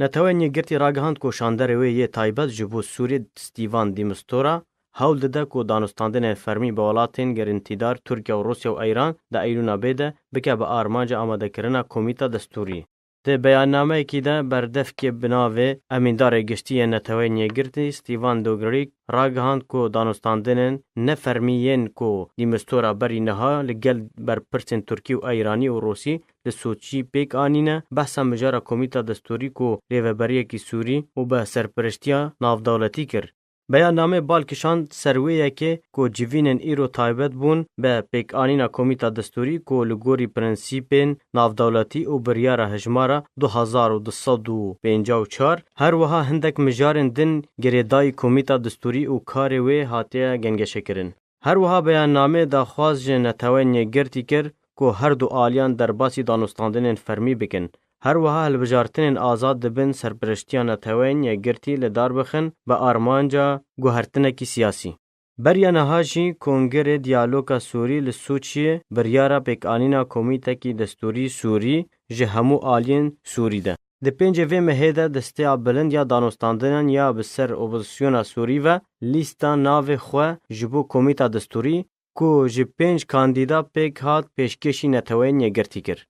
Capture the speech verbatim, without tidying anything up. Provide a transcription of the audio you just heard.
Neteweyên Yekgirtî ragihand ku şanderê wê yê taybet ji bo Sûriyê Stîvan Dîmistora hewl dide ku danûstandinên fermî bi welatên gerîntîdar Tirkiye û Rûsya û Îran di Eylûna bê de bike bi armanca amadekirina komîta destûrî. Di beyannameyekî de berdevkê bi navê Emîndarê Giştî yê Neteweyên Yekgirtî Stîvan Dujarric ragihand ku danûstandinên nefermî yên ku Dîmistora berî niha li gel berpirsên Tirkî û Îranî û Rûsî li Sûçî pêk anîne, behsa mijara komîta destûrî ku rêveberiyekî Sûrî û bi serperiştiya navdewletî kir. Beyannamê bal kişand ser wê yekê ku civînên îro taybet bûn bi pêkanîna komîta destûrî ku li gorî prensîpên navdewletî û biryara hejmara du hezar û du sed û pêncî û çar, her wiha hindek mijarên din girêdayî komîta destûrî û karê wê hatiye gengeşekirin. Her wiha beyannamê daxwaz ji Neteweyên Yekgirtî kir ku her du aliyan derbasî danûstandinên fermî bikin. Her wiha hilbijartinên azad dibin serperiştiya Neteweyên Yekgirtî li dar bixin bi armanca guhertinekî siyasî. Beriya niha jî Kongerê Diyaloga Sûrî li Sûçiyê biryara pêkanîna komîtekî destûrî Sûrî ji hemû aliyên Sûrî de. Di pêncê vê mehê de desteya bilind ya danûstandinan ya bi ser opozisyona Sûrî ve lîsta navê xwe ji bo komîta destûrî ku ji pênc kandîda pêk hat pêşkêşî Neteweyên Yekgirtî kir.